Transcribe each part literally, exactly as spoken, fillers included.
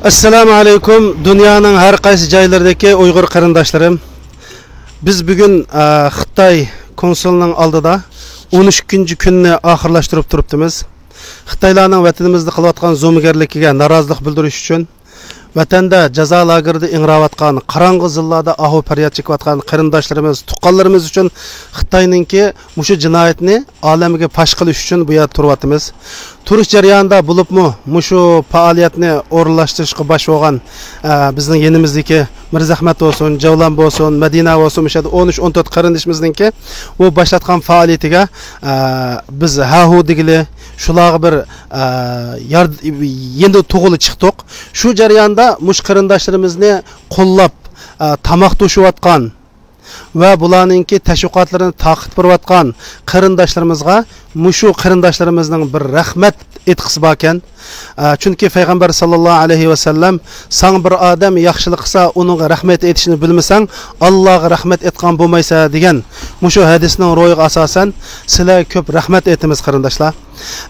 ئەسسالامۇ ئەلەيكۇم، دۇنيانىڭ ھەر قايسى جايلىرىدىكى ئۇيغۇر قېرىنداشلىرىم. بىز بۈگۈن، ئە، خىتاي كونسۇلىنىڭ ئالدىدا ئون ئىككىنچى كۈننى ئاخىرلاشتۇرۇپ تۇرۇپتىمىز. خىتايلارنىڭ ۋەتىنىمىزدە قىلىۋاتقان زومىگەرلىكىگە نارازىلىق بىلدۈرۈش ئۈچۈن، ۋەتەندە جازا لاگېرىدا ئىڭراۋاتقان، قاراڭغۇ زىللاردا ئاھۇ پەرياد چېكىۋاتقان قېرىنداشلىرىمىز، تۇغقانلىرىمىز ئۈچۈن خىتاينىڭكى مۇشۇ جىنايىتىنى ئالەمگە پاش قىلىش ئۈچۈن بۇ يەردە تۇرۇۋاتىمىز. تۇرۇش جەريانىدا بولۇپمۇ مۇشۇ پائالىيەتنى ئورۇنلاشتۇرۇشقا باش بولغان، ئە، بىزنىڭ يېنىمىزدىكى مىرزەھمەت بولسۇن، جەۋلان بولسۇن، مەدىنە بولسۇن، مۇشۇ يەردە ئون ئۈچ، ئون تۆت قېرىندىشىمىزنىڭكى ئۇ باشلاتقان پائالىيىتىگە، ئە، بىز ھەھۇ دېگىلى، شۇلارغا بىر، ئە، يار-، يېنىدا تۇغىلى چىقتۇق. شۇ جەرياندا مۇشۇ قېرىنداشلىرىمىزنى قوللاپ، ئە، تاماق توشۇۋاتقان، ۋە بۇلارنىڭكى تەشۋىقاتلىرىنى تارقىتىپ بېرىۋاتقان قېرىنداشلىرىمىزغا مۇشۇ قېرىنداشلىرىمىزنىڭ بىر رەھمەت ئېيتقۇسى باركەن. ئە، چۈنكى پەيغەمبەر ساللاللاھۇ ئەلەيھى ۋەسەللەم، «ساڭا بىر ئادەم ياخشىلىق قىلسا، ئۇنىڭغا رەھمەت ئېيتىشنى بىلمىسەڭ، ئاللاغا رەھمەت ئېيتقان بولمايسەن» دېگەن مۇشۇ ھەدىسنىڭ روھىغا ئاساسەن، سىلەرگە كۆپ رەھمەت ئېيتىمىز، قېرىنداشلار.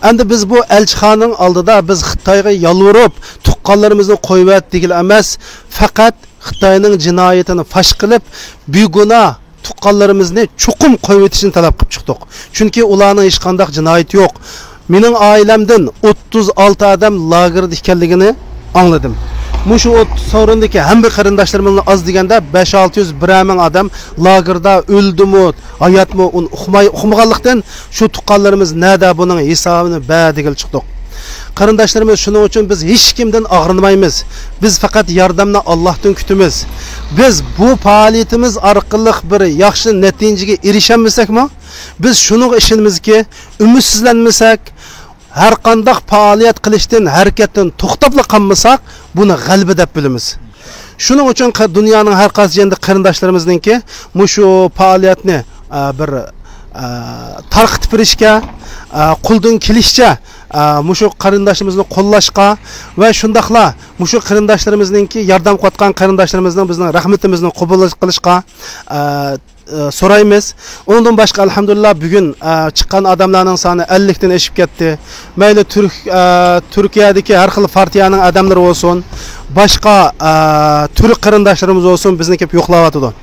ئەمدى بىز بۇ ئەلچىخانىنىڭ ئالدىدا بىز خىتايغا يالۋۇرۇپ، تۇغقانلىرىمىزنى قويۇۋەت دېگىلى ئەمەس، پەقەت خىتاينىڭ جىنايىتىنى پاش قىلىپ، بىگۇناھ تۇغقانلىرىمىزنى چوقۇم قويۇۋېتىشنى تەلەپ قىلىپ چىقتۇق. چۈنكى ئۇلارنىڭ ھېچقانداق جىنايىتى يوق. مېنىڭ ئائىلەمدىن ئوتتۇز ئالتە ئادەم لاگېردا ئىكەنلىكىنى ئاڭلىدىم. مۇشۇ ئوتتۇز سورۇندىكى ھەممە قېرىنداشلىرىمىزنى ئاز دېگەندە بەش ئالتە يۈز بىرەر مىڭ ئادەم لاگېردا ئۆلدىمۇ، ھاياتمۇ، ئۇنى ئۇقماي، ئۇقمىغانلىقتىن، شۇ تۇغقانلىرىمىز نەدە، بۇنىڭ ھېسابىنى بەر دېگىلى چىقتۇق. قېرىنداشلىرىمىز، شۇنىڭ ئۈچۈن بىز ھېچكىمدىن ئاغرىنمايمىز. بىز پەقەت ياردەمنى ئاللاھتىن كۈتىمىز. بىز بۇ پائالىيىتىمىز ئارقىلىق بىر ياخشى نەتىجىگە ئېرىشەلمىسەكمۇ، بىز شۇنىڭغا ئىشىنىمىزكى، ئۈمىدسىزلەنمىسەك، ھەر قانداق پائالىيەت قىلىشتىن، ھەرىكەتتىن توختاپلا قالمىساق، بۇنى غەلىبە دەپ بىلىمىز. شۇنىڭ ئۈچۈن قە-، دۇنيانىڭ ھەر قايسى يېرىدە قېرىنداشلىرىمىزنىڭكى مۇشۇ پائالىيەتنى، ئە، بىر، ئە، تارقىتىپ بېرىشكە، ئە، قولدىن كېلىشىچە، ئە، مۇشۇ قېرىنداشلىرىمىزنى قوللاشقا ۋە شۇنداقلا مۇشۇ قېرىنداشلىرىمىزنىڭكى ياردەم قىلىۋاتقان قېرىنداشلىرىمىزنىڭ بىزنىڭ رەھمىتىمىزنى قوبۇل قىلىشقا، ئە، ئە، سورايمىز. ئۇنىڭدىن باشقا، ئەلھەمدۇلىللا، بۈگۈن، ئە، چىققان ئادەملەرنىڭ سانى ئەللىكتىن ئېشىپ كەتتى. مەيلى تۈرك-، ئە، تۈركىيەدىكى ھەر خىل پارتىيەنىڭ ئادەملىرى بولسۇن، باشقا، ئە، تۈرك قېرىنداشلىرىمىز بولسۇن، بىزنى كېلىپ يوقلاۋاتىدۇ.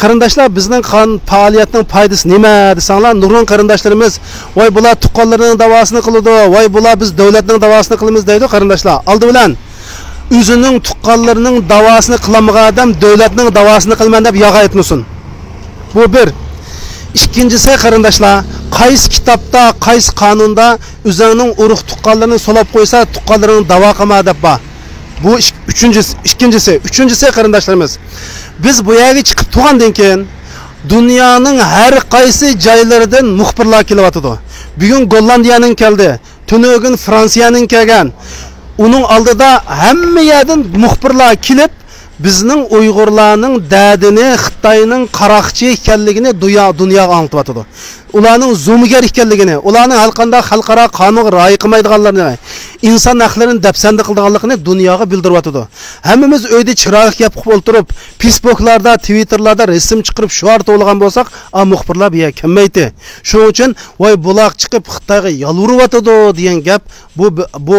قېرىنداشلار، بىزنىڭ قان-، پائالىيەتنىڭ پايدىسى نېمە دېسەڭلار، نۇرغۇن قېرىنداشلىرىمىز، «ۋاي، بۇلار تۇغقانلىرىنىڭ داۋاسىنى قىلىدۇ، ۋاي، بۇلار بىز دۆلەتنىڭ داۋاسىنى قىلىمىز» دەيدۇ، قېرىنداشلار. ئالدى بىلەن ئۆزىنىڭ تۇغقانلىرىنىڭ داۋاسىنى قىلالمىغان ئادەم دۆلەتنىڭ داۋاسىنى قىلىمەن دەپ ياغا ئېيتمىسۇن. بۇ بىر. ئىككىنچىسى، قېرىنداشلار، قايسى كىتابتا، قايسى قانۇندا ئۆزۈڭنىڭ ئۇرۇق تۇغقانلىرىنى سولاپ قويسا، تۇغقانلىرىڭنى داۋا قىلما دەپ بار؟ بۇ ئىك-، ئۈچىنچىسى. ئىككىنچىسى، ئۈچىنچىسى، قېرىنداشلىرىمىز، بىز بۇ يەرگە چىقىپ تۇرغاندىن كېيىن، دۇنيانىڭ ھەر قايسى جايلىرىدىن مۇخبىرلار كېلىۋاتىدۇ. بۈگۈن گوللاندىيەنىڭ كەلدى، تۈنۈگۈن فرانسىيەنىڭ كەلگەن. ئۇنىڭ ئالدىدا ھەممە يەردىن مۇخبىرلار كېلىپ، بىزنىڭ ئۇيغۇرلارنىڭ دەردىنى، خىتاينىڭ قاراقچى ئىكەنلىكىنى دۇيا-، دۇنياغا ئاڭلىتىۋاتىدۇ. ئۇلارنىڭ زومىگەر ئىكەنلىكىنى، ئۇلارنىڭ ھەرقانداق خەلقئارا قانۇنغا رىئايە قىلمايدىغانلىرىنى، ئىنسان ھەقلىرىنى دەپسەندە قىلىدىغانلىقىنى دۇنياغا بىلدۈرۈۋاتىدۇ. ھەممىمىز ئۆيدە چىرايلىق ياپقۇپ ئولتۇرۇپ، فېيسبوكلاردا، تىۋىتتېرلاردا رەسىم چىقىرىپ، شوئار توۋلىغان بولساق، ئا، مۇخبىرلار بۇ يەرگە كەلمەيتتى. شۇنىڭ ئۈچۈن، ۋاي، بۇلار چىقىپ خىتايغا يالۋۇرۇۋاتىدۇ دېگەن گەپ، بۇ، بۇ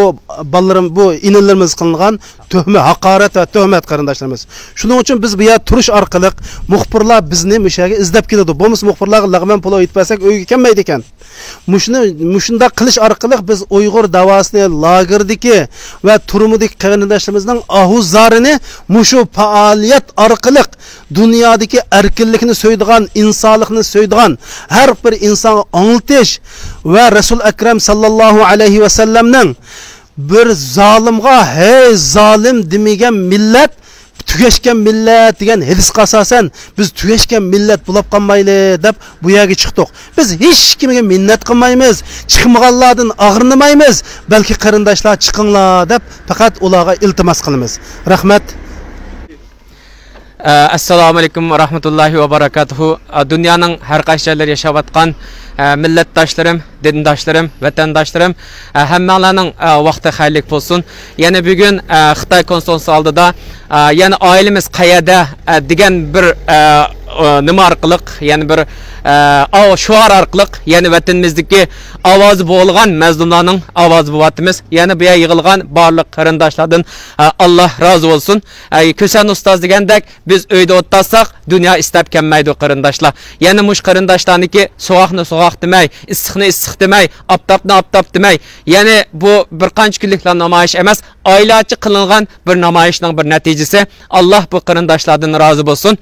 بالىلىرىم، بۇ ئىنىلىرىمىز قىلىنغان تۆھمە، ھاقارەت ۋە تۆھمەت، قېرىنداشلىرىمىز. شۇنىڭ ئۈچۈن بىز بۇ يەردە تۇرۇش ئارقىلىق مۇخبىرلار بىزنى مۇشۇ يەرگە ئىزدەپ كېلىدۇ. بولمىسا مۇخبىرلارغا لەغمەن پۇل ئېيتىپ بەرسەك ئۆيگە كەلمەيدىكەن. مۇشۇنى، مۇشۇنداق قىلىش ئارقىلىق بىز ئۇيغۇر داۋاسىنى لاگېردىكى ۋە تۈرمىدىكى قېرىنداشلىرىمىزنىڭ ئاھۇ زارىنى مۇشۇ پائالىيەت ئارقىلىق دۇنيادىكى ئەركىنلىكنى سۆيىدىغان، ئىنسانلىقنى سۆيىدىغان ھەر بىر ئىنسانغا ئاڭلىتىش ۋە رەسۇل ئەكرەم ساللاللاھۇ ئەلەيھى ۋەسەللەمنىڭ بىر زالىمغا «ھەي زالىم» دېمىگەن مىللەت تۈگەشكەن مىللەت دېگەن ھەدىسقا ئاساسەن، بىز تۈگەشكەن مىللەت بولاپ قالمايلى دەپ بۇ يەرگە چىقتۇق. بىز ھېچكىمگە مىننەت قىلمايمىز، چىقمىغانلاردىن ئاغرىنمايمىز، بەلكى قېرىنداشلار چىقىڭلار دەپ پەقەت ئۇلارغا ئىلتىماس قىلىمىز. رەھمەت. ئە، ئەسسالامۇ ئەلەيكۇم ۋە رەھمەتۇللاھى ۋە بەرەكاتۇھۇ. ئە، دۇنيانىڭ ھەر قايسى جايلىرىدا ياشاۋاتقان، ئە، مىللەتداشلىرىم، دىنداشلىرىم، ۋەتەنداشلىرىم، ئە، ھەممەڭلارنىڭ، ئە، ۋاقتى خەيرلىك بولسۇن. يەنە بۈگۈن، ئە، خىتاي كونسۇلخانىسى ئالدىدا، ئە، يەنە «ئائىلىمىز قەيەردە؟» ئە، دېگەن بىر، ئە، ئە، نېمە ئارقىلىق، يەنە بىر، ئە، ئاۋ-، شوئار ئارقىلىق، يەنە ۋەتىنىمىزدىكى ئاۋازى بولغان مەزلۇملارنىڭ ئاۋازى بولۇۋاتىمىز. يەنە بۇ يەرگە يىغىلغان بارلىق قېرىنداشلاردىن، ئە، ئاللا رازى بولسۇن. ئە، كۈسەن ئۇستاز دېگەندەك، بىز ئۆيدە ئولتۇرساق، دۇنيا ئىستەپ كەلمەيدۇ، قېرىنداشلار. يەنە مۇشۇ قېرىنداشلارنىڭكى سوغۇقنى سوغۇق دېمەي، ئىسسىقنى ئىسسىق دېمەي، ئاپتاپنى ئاپتاپ دېمەي، يەنە بۇ بىر قانچە كۈنلۈكلا نامايىش ئەمەس، ئايلارچە قىلىنغان بىر نامايىشنىڭ بىر نەتىجىسى. ئاللا بۇ قېرىنداشلاردىن رازى بولسۇن.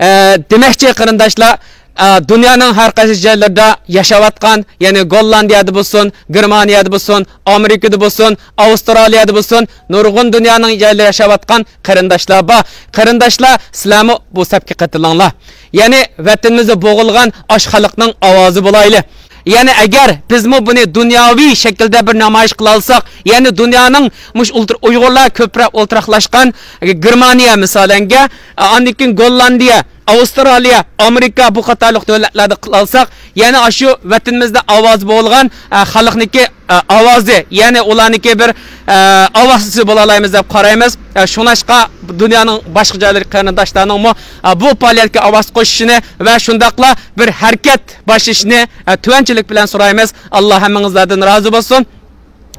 ئە، دېمەكچى، قېرىنداشلار، ئە، دۇنيانىڭ ھەر قايسى جايلىرىدا ياشاۋاتقان، يەنى گوللاندىيەدە بولسۇن، گېرمانىيەدە بولسۇن، ئامېرىكىدا بولسۇن، ئاۋسترالىيەدە بولسۇن، نۇرغۇن دۇنيانىڭ جايلىرىدا ياشاۋاتقان قېرىنداشلار بار. قېرىنداشلار، سىلەرمۇ بۇ سەپكە قېتىلىڭلار. يەنى ۋەتىنىمىزدە بوغۇلغان ئاشۇ خەلقنىڭ ئاۋازى بولايلى. يەنى ئەگەر بىزمۇ بۇنى دۇنياۋى شەكىلدە بىر نامايىش قىلالىساق، يەنى دۇنيانىڭ مۇشۇ ئولتۇر-، ئۇيغۇرلار كۆپرەك ئولتۇراقلاشقان، ئە، گېرمانىيە مىسالەنگە، ئە، ئاندىن كېيىن گوللاندىيە، ئاۋسترالىيە، ئامېرىكا بۇ قاتارلىق دۆلەتلەردە قىلالىساق، يەنە ئاشۇ ۋەتىنىمىزدە ئاۋازى بولغان، ئە، خەلقنىڭكى، ئە، ئاۋازى، يەنى ئۇلارنىڭكى بىر، ئە، ئاۋازچىسى بولالايمىز دەپ قارايمىز. ئە، شۇڭلاشقا دۇنيانىڭ باشقا جايلىرىدىكى قېرىنداشلارنىڭمۇ، ئە، بۇ پائالىيەتكە ئاۋاز قوشۇشىنى ۋە شۇنداقلا بىر ھەرىكەت باشلىشىنى، ئە، تۆۋەنچىلىك بىلەن سورايمىز. ئاللا ھەممىڭىزلەردىن رازى بولسۇن.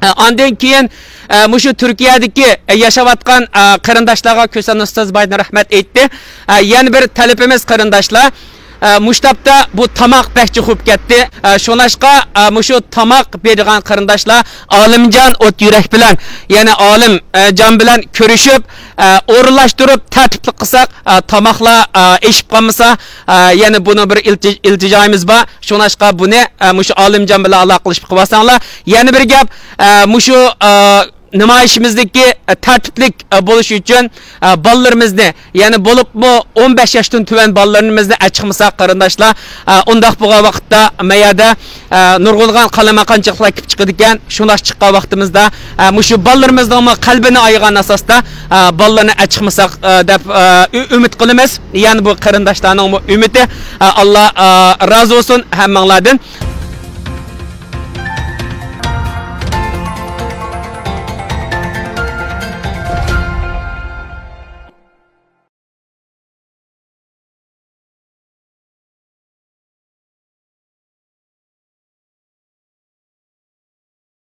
ئە، ئاندىن كېيىن، ئە، مۇشۇ تۈركىيەدىكى، ئە، ياشاۋاتقان، ئە، قېرىنداشلارغا كۈسەن ئۇستاز بايدىن رەھمەت ئېيتتى. ئە، يەنە بىر تەلىپىمىز، قېرىنداشلار، ئە، مۇشۇ تاپتا بۇ تاماق بەك جىق بولۇپ كەتتى. ئە، شۇڭلاشقا، ئە، مۇشۇ تاماق بېرىدىغان قېرىنداشلار ئالىمجان ئوت يۈرەك بىلەن، يەنى ئالىم، ئە، جان بىلەن كۆرۈشۈپ، ئە، ئورۇنلاشتۇرۇپ، تەرتىپلىك قىلساق، ئە، تاماقلار، ئە، ئېشىپ قالمىسا، ئە، يەنە بۇنىڭ بىر ئىلتى-، ئىلتىجايىمىز بار. شۇڭلاشقا بۇنى، ئە، مۇشۇ ئالىمجان بىلەن ئالاقىلىشىپ قىلىۋالساڭلار. يەنە بىر گەپ، ئە، مۇشۇ، ئە، نامايىشىمىزدىكى، ئە، تەرتىپلىك، ئە، بولۇشى ئۈچۈن، ئە، بالىلىرىمىزنى، يەنى بولۇپمۇ ئون بەش ياشتىن تۆۋەن بالىلىرىمىزنى ئەچىقمىساق، قېرىنداشلار، ئە، ئۇنداق بولغان ۋاقىتتا مەيەدە، ئە، نۇرغۇنلىغان قالايمىقانچىلىقلار كېلىپ چىقىدىكەن. شۇنداق چىققان ۋاقتىمىزدا، ئە، مۇشۇ بالىلىرىمىزنىڭمۇ قەلبىنى ئايىغان ئاساستا، ئە، بالىلارنى ئەچىقمىساق، ئە، دەپ، ئە، ئۈ-، ئۈمىد قىلىمىز. يەنى بۇ قېرىنداشلارنىڭمۇ ئۈمىدى. ئە، ئاللا، ئە، رازى بولسۇن ھەممىڭلاردىن.